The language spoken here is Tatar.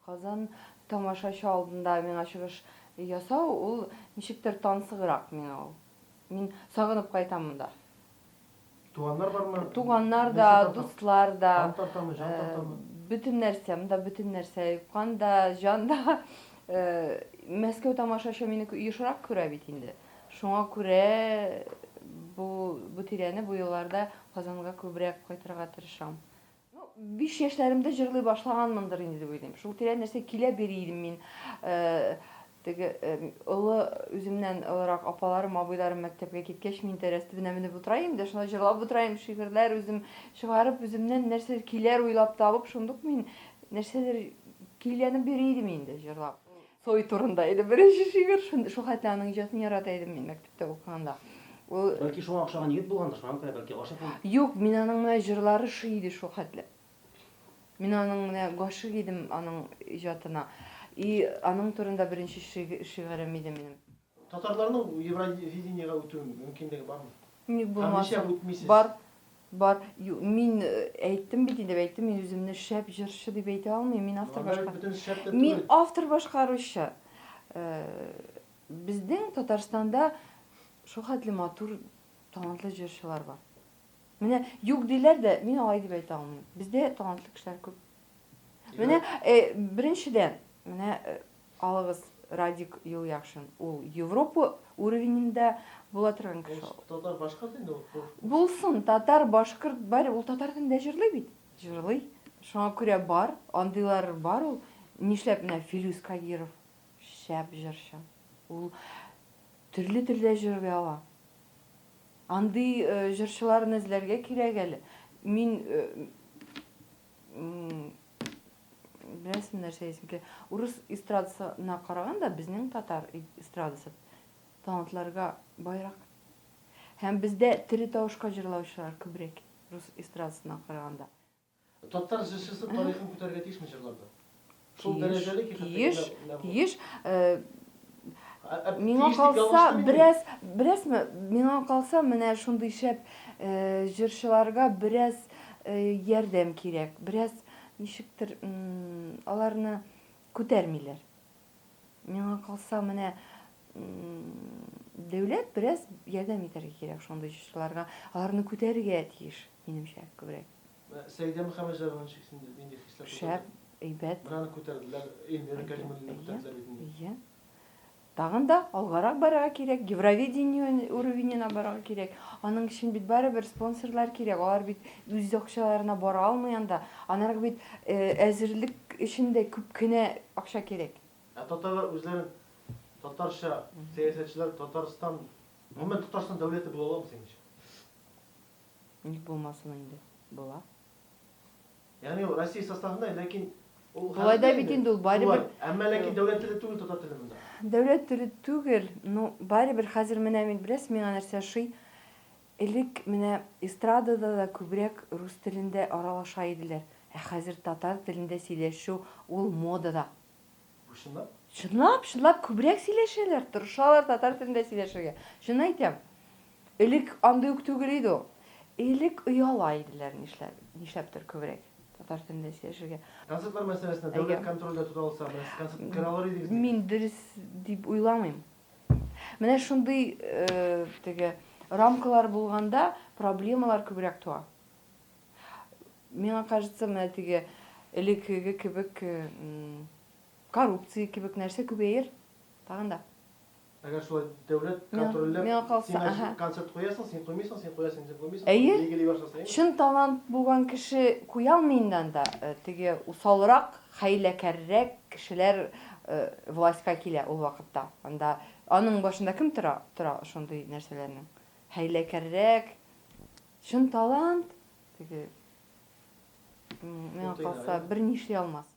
Казан тамашачы алдында миңа чыгыш ясау ул ничектер тансыграк миңа ул. Мин сагынып кайтам монда. Туганнар бармы? Туганнар да, Нәрсә тарта? дуслар да. Кан тартамы, җан тартамы? Бөтен нәрсә, монда бөтен нәрсә, кан да, җан да. Мәскәү тамашачы мине ешрак күрә бит инде. Шуңа күрә бу бу тирәне бу елларда Казанга күбрәк кайтырга тырышам. Ну, 5 яшьләремдә җырлый башлаганмындыр инде дип уйлыйм. Шул тирә нәрсә көйләп йөри идем мин. Теге олы, үземнән олырак апаларым, абыйларым мәктәпкә киткәч, мин тәрәз төбенә менеп утыра идем дә, шунда җырлап утыра идем, шигырьләр үзем чыгарып, үземнән нәрсәдер көйләр уйлап табып, шундук мин нәрсәдер көйләнеп йөри идем инде җырлап. Цой турында иде беренче шигырь. Шул хәтле аның иҗатын ярата идем мин мәктәптә укыганда. Ул Бәлки шуңа охшаган егет булгандыр, шуңа күрә бәлки гашыйк булып. Юк, мин аның менә җырлары ошый иде шул хәтле. Мин аның менә гашыйк идем аның иҗатына. И аның турында беренче шигырем иде минем. Татарларның Евровидениегә үтү мөмкинлеге бармы? Ник Һәм булмасын? нишләп үтмисез? Бар, бар. Ю, мин әйттем бит инде, әйттем, мин үземне шәп җырчы дип әйтә алмыйм. Мин автор Анда бит башка. бөтенесе шәп тә Мин түгел. автор башкаручы. Безнең Татарстанда шул хәтле матур, талантлы җырчылар бар. Менә юк диләр дә, мин алай дип әйтә алмыйм. Бездә талантлы кешеләр күп. Менә, беренчедән, менә алыгыз Радик Юлъякшин, ул Европа уровенендә була торган кеше. Ул татар башкорт инде ул. Булсын, татар, башкорт, бар, ул татар телендә җырлый бит. Җырлый. Шуңа күрә бар, андыйлар бар ул. Нишләп менә Филүс Кагиров шәп җырчы. Ул төрле телдә җырлый ала. Андый җырчыларны эзләргә кирәк әле. Мин Беләсезме, нәрсә әйтәсем килә? Урыс эстрадасына караганда, безнең татар эстрадасы талантларга байрак. Һәм бездә тере тавышка җырлаучылар күбрәк, рус эстрадасына караганда. Татар җырчысы тарихын күтәрергә тиешме җырларда? Шул Тиеш, дәрәҗәле ки, хәтта тиеш, менә бу. тиеш. Ә, ә Миңа тиеш дип калса, ялгыштым инде мин. бераз, беләсезме, миңа калса, менә шундый шәп җырчыларга бераз ярдәм кирәк, бераз ничектер аларны күтәрмиләр. Миңа калса, менә дәүләт бераз ярдәм итәргә кирәк шундый җырчыларга, аларны күтәрергә тиеш, минемчә, күбрәк. Менә Сәйдә Мөхәммәтҗанова ничек синдә нинди хисләр тудырды? Шәп, әйбәт. Менә аны күтәрделәр, Эльмира Кәлимуллинаны күтәрделәр бит инде. Әйе. Тагын да алгарак барырга кирәк, Евровидение уровенена барырга кирәк. Аның өчен бит барыбер спонсорлар кирәк. Алар бит үз акчаларына бара алмый анда. Анарга бит әзерлек өчен дә күп кенә акча кирәк. Ә татарлар үзләрен татарча сәясәтчеләр Татарстан, гомумән Татарстан дәүләте була аламы синеңчә? Ник булмасын инде, була. Ягъни ул Россия составында, ләкин ул Болай хәзер да дә бит инде инде ул барыбер шулай. Әмма ләкин дәүләт теле түгел татар теле монда. Дәүләт теле түгел, ну барыбер хәзер менә мин беләсез миңа нәрсә ошый? Элек менә эстрадада да күбрәк рус телендә аралаша иделәр, ә хәзер татар телендә сөйләшү ул модада. Бу чынлап? Чынлап, чынлап күбрәк сөйләшәләр, тырышалар татар телендә сөйләшергә. Чын әйтәм. Элек андый ук түгел иде ул. Элек ояла иделәр нишләп, нишләптер күбрәк татар телендә сөйләшергә. Концертлар мәсьәләсендә дәүләт контрольдә тота алса, менә сез концерт үткәрә алыр идегезме икән? Мин дөрес дип уйламыйм. Менә шундый теге рамкалар булганда проблемалар күбрәк туа. Миңа кажется, менә теге элеккеге кебек коррупция кебек нәрсә күбәер тагын да. Әгәр шулай дәүләт контрольләп, Миңа калса, син аһа. концерт куясың, син куймыйсың, син куясың, син куймыйсың, Әйе. билгели башласа, әйеме? Чын талант булган кеше куя алмый инде анда. Теге усалрак, хәйләкәррәк кешеләр властька килә ул вакытта. Анда аның башында кем тора? Тора шундый нәрсәләрнең. Хәйләкәррәк, Чын талант, теге, миңа калса, берни эшли алмас.